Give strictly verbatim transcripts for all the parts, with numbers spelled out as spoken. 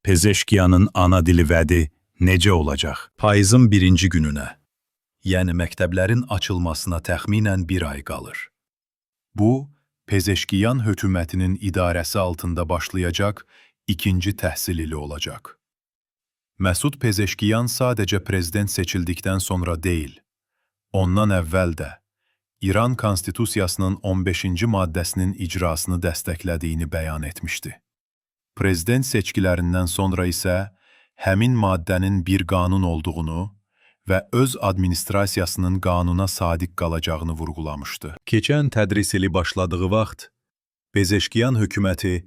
پزشکیانین آنا دیلی وعدی نئجه اولاجاق؟ پاییزین بیرینجی گونونه، یعنی مکتبلرین آچیلماسینا تخمیناً بیر آی قالیر. بو، پزشکیان حکومتینین اداره‌سی آلتیندا باشلایاجاق ایکینجی تحصیل ایلی اولاجاق. مسعود پزشکیان ساده‌جه پرزیدنت سئچیلدیکدن سونرا دئییل، اوندان اول ده ایران کونستیتوسیاسی‌نین اون بئشینجی ماده‌سی‌نین اجراسینی دستکله‌دیگینی بیان ائتمیشدی. پرزیدنت سئچکی‌لریندن سونرا ایسه همین ماده‌نین بیر قانون اولدوغونو و اؤز آدمینیستراسیاسی‌نین قانونا صادق قالاجاغینی وورغولامیشدی. کئچن تدریس ایلی باشلادیغی واخت پزشکیان حکومتی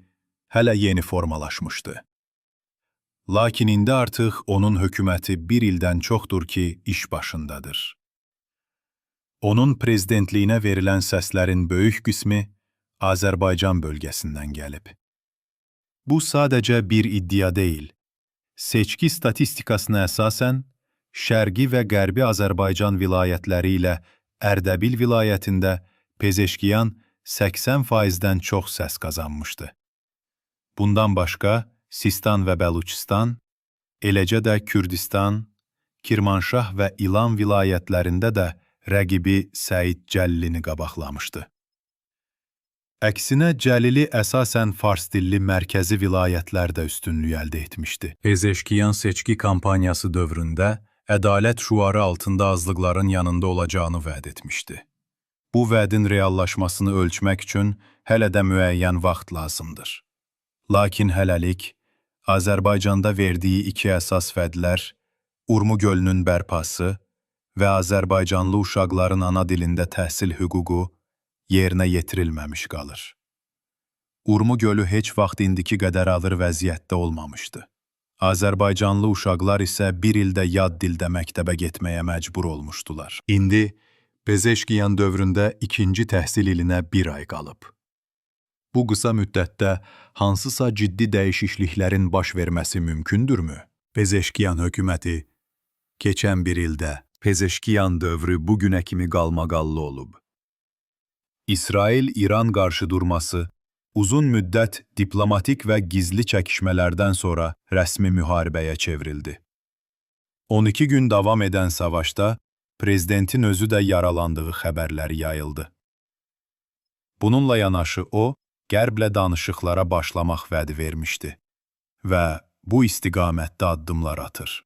هله یئنی فورمالاشمیشدی. لاکین ایندی آرتیق اونون حکومتی بیر ایلدن چوخدور کی، ایش باشیندادیر. اونون پرزیدنتلیگینه وئریلن سسلرین بؤیوک قیسمی آذربایجان بؤلگه‌سیندن گلیب. بو ساده‌جه بیر ادعا دئییل. سئچکی استاتیستیکاسینا اساساً، شرقی و غربی آذربایجان ولایتلری ایله اردبیل ولایتینده پزشکیان سکسن فاییزدن چوخ سس قازانمیشدی. بوندان باشقا، سیستان و بلوچستان، ائله‌جه ده کوردستان، کرمانشاه و ایلام ولایتلرینده ده رقیبی سعید جلیلی‌نی قاباقلامیشدی. عکسینه، جلیلی اساساً فارس دیللی مرکزی ولایتلرده اوستونلوک الده ائتمیشدی. پزشکیان سئچکی کامپانیاسی دؤورونده عدالت شعاری آلتیندا آزلیقلارین یانیندا اولاجاغینی وعده ائتمیشدی. بو وعدین رئاللاشماسینی اؤلچمک اوچون هله ده معین واخت لازیمدیر. لاکین هله‌لیک آذربایجاندا وئردیگی ایکی اساس وعده‌لر، اورمو گؤلونون برپاسی و آذربایجانلی اوشاقلارین آنا دیلینده تحصیل حقوقو یئرینه یئتیریلمه‌میش قالیر. اورمو گؤلو هئچ واخت ایندیکی قدر آغیر وضعیتده اولمامیشدی. آذربایجانلی اوشاقلار ایسه بیر ایلده یاد دیلده مکتبه گئتمه‌یه مجبور اولموشدولار. ایندی پزشکیان دؤورونده ایکینجی تحصیل ایلینه بیر آی قالیب. بو قیسا مدتده هانسیسا جدی دییشیکلیکلرین باش وئرمه‌سی مومکوندورمو؟ پزشکیان حکومتی کئچن بیر ایلده پزشکیان دؤورو بو گونه کیمی قالماقاللی اولوب. اسرائیل-ایران قارشی‌دورماسی اوزون مدت دیپلوماتیک و گیزلی چکیشمه‌لردن سونرا رسمی محاربه‌یه چئوریلدی. اون ایکی گون داوام ائدن ساواشدا پرزیدنتین اؤزو ده یارالاندیغی خبرلری یاییلدی. بونونلا یاناشی او، غربله دانیشیقلارا باشلاماق وعدی وئرمیشدی و بو استقامتده آددیملار آتیر.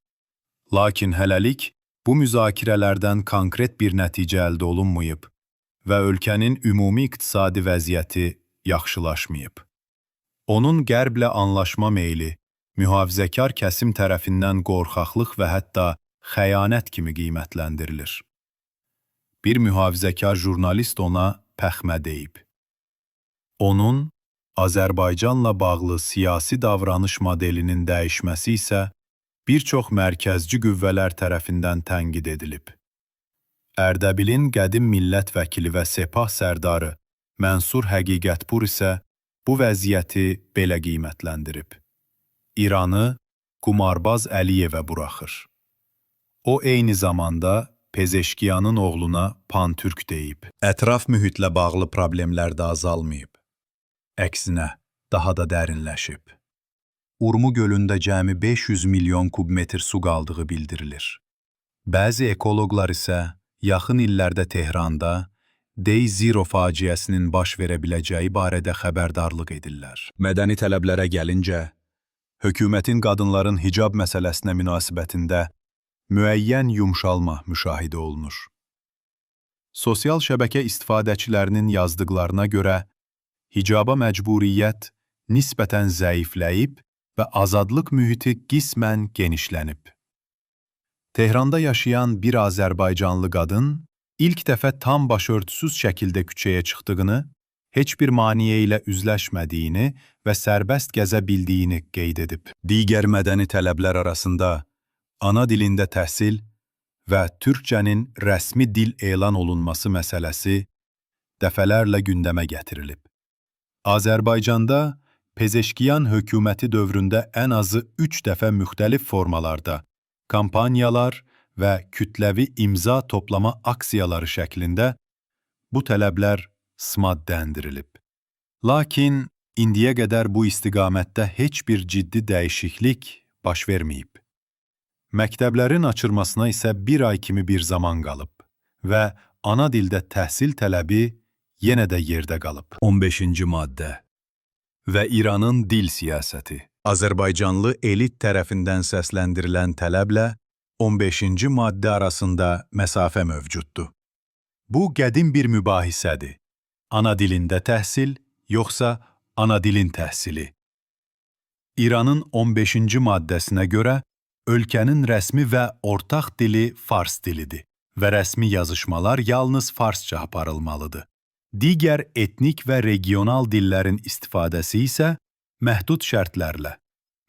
لاکین هله‌لیک بو مذاکره‌لردن کونکرئت بیر نتیجه الده اولونماییب و اؤلکه‌نین عمومی اقتصادی وضعیتی یاخشیلاشماییب. اونون غربله آنلاشما میلی محافظه‌کار کسیم طرفیندن قورخاقلیق و حتی خیانت کیمی قیمتلندیریلیر. بیر محافظه‌کار ژورنالیست اونا پخمه دئییب. اونون آذربایجانلا باغلی سیاسی داورانیش مدلی‌نین دییشمه‌سی ایسه بیر چوخ مرکزچی قوه‌لر طرفیندن تنقید ائدیلیب. اردبیلین قدیم میللت وکیلی و سپاه سرداری منصور حقیقت‌پور ایسه بو وضعیتی بئله قیمتلندیریب: «ایرانی قومارباز علی‌یئوه بوراخیر.» او عینی زاماندا پزشکیانین اوغلونا پان‌تورک دئییب. اطراف محیطله باغلی پروبلئملر ده آزالماییب. عکسینه، داها دا درینلشیب. اورمو گؤلونده جمعی بئش یوز میلیون کوب متر سو قالدیغی بیلدیریلیر. بعضی اکولوقلار ایسه یاخین ایللرده تهراندا Day Zero فاجعه‌سی‌نین باش وئره بیله‌جه‌یی باره‌ده خبردارلیق ائدیرلر. مدنی طلبلره گلینجه، حکومتین قادینلارین حجاب مسئله‌سینه مناسبتینده معین یومشالما مشاهده اولونور. سوسیال شبکه استفاده‌چی‌لری‌نین یازدیقلارینا گؤره، حجابا مجبوریت نسبتاً ضعیفله‌ییب و آزادلیق محیطی قسماً گئنیشله‌نیب. تهراندا یاشایان بیر آذربایجانلی قادین ایلک دفعه تام باش‌اؤرتوسوز شکیلده کوچه‌یه چیخدیغینی، هئچ بیر مانع ایله اوزلشمه‌دیگینی و سربست گزه بیلدیگینی قید ائدیب. دیگر مدنی طلبلر آراسیندا آنا دیلینده تحصیل و تورکجه‌نین رسمی دیل اعلان اولونماسی مسئله‌سی دفعه‌لرله گوندمه گتیریلیب. آذربایجاندا پزشکیان حکومتی دؤورونده ان آزی اوچ دفعه مختلف فورمالاردا کامپانیالار و کوتله‌وی امضا توپلاما آکسیالاری شکلینده بو طلبلر سمادده‌ندیریلیب. لاکین ایندییه قدر بو استقامتده هئچ بیر جدی دییشیکلیک باش وئرمه‌ییب. مکتبلرین آچیلماسینا ایسه بیر آی کیمی بیر زامان قالیب و آنا دیلده تحصیل طلبی یئنه ده یئرده قالیب. اون بئشینجی ماده و ایرانین دیل سیاستی. آذربایجانلی ائلیت طرفیندن سسلندیریلن طلبله اون بئشینجی ماده آراسیندا مسافه موجوددور. بو قدیم بیر مباحثه‌دیر. آنا دیلینده تحصیل، یوخسا آنا دیلین تحصیلی؟ ایرانین اون بئشینجی ماده‌سینه گؤره، اؤلکه‌نین رسمی و اورتاق دیلی فارس دیلیدیر و رسمی یازیشمالار یالنیز فارسجا آپاریلمالیدیر. دیگر ائتنیک و رئگیونال دیللرین استفاده‌سی ایسه محدود شرطلرله،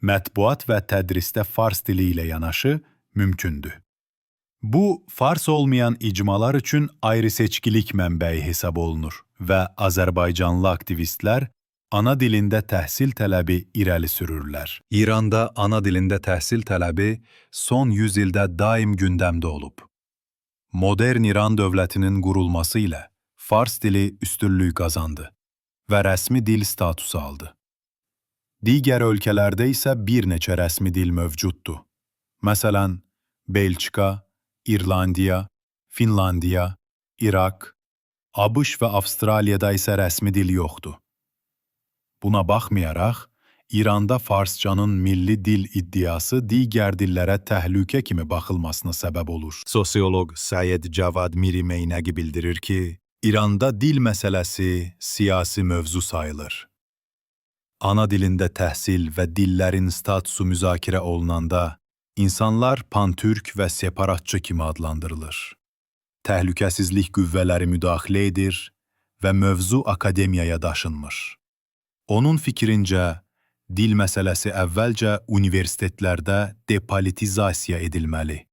مطبوعات و تدریسده فارس دیلی ایله یاناشی، مومکوندور. بو، فارس اولمایان اجماعلار اوچون آیری‌سئچکیلیک منبعی حساب اولونور و آذربایجانلی آکتیویستلر آنا دیلینده تحصیل طلبی ایره‌لی سورورلر. ایراندا آنا دیلینده تحصیل طلبی سون یوز ایلده دائم گوندمده اولوب. مدرن ایران دؤولتی‌نین قورولماسی ایله فارس دیلی اوستونلوک قازاندی و رسمی دیل ستاتوسو آلدی. دیگر اؤلکه‌لرده ایسه بیر نئچه رسمی دیل موجوددور. مثلا، بلجیکا، ایرلاندیا، فینلاندیا، عراق، آبش و آوسترالیادا ایسه رسمی دیل یوخدور. بونا باخمایاراق، ایراندا فارسجانین میللی دیل ادعاسی دیگر دیللره تهلکه کیمی باخیلماسینا سبب اولور. سوسیولوق سید جواد میری مینگی بیلدیریر کی، ایراندا دیل مسئله‌سی سیاسی موضوع ساییلیر. آنا دیلینده تحصیل و دیللرین ستاتوسو مذاکره اولوناندا، اینسانلار پان‌تورک و سپاراتچی کیمی آدلاندیریلیر. تهلکه‌سیزلیک قوه‌لری مداخله ائدیر و موضوع آکادمیایا داشینمیر. اونون فیکرینجه، دیل مسئله‌سی اولجه اونیوئرسیتئتلرده دئپولیتیزاسیا ائدیلمه‌لی،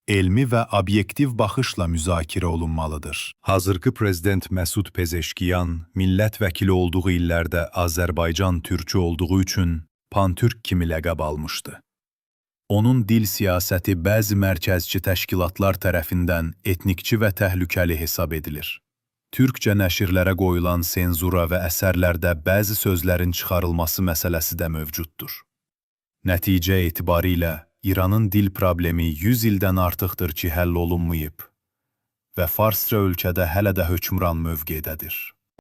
علمی و اوبیئکتیو باخیشلا مذاکره اولونمالیدیر. حاضیرقی پرزیدنت مسعود پزشکیان میللت وکیلی اولدوغو ایللرده آذربایجان تورکو اولدوغو اوچون پان‌تورک کیمی لقب آلمیشدی. اونون دیل سیاستی بعضی مرکزچی تشکیلاتلار طرفیندن ائتنیکچی و تهلکه‌لی حساب ائدیلیر. تورکجه نشرلره قویولان سنزورا و اثرلرده بعضی سؤزلرین چیخاریلماسی مسئله‌سی ده موجوددور. نتیجه اعتباری ایله ایرانین دیل پروبلئمی یوز ایلدن آرتیقدیر کی، حل اولونماییب و فارسجا اؤلکه‌ده هله ده حکمران موقعده‌دیر.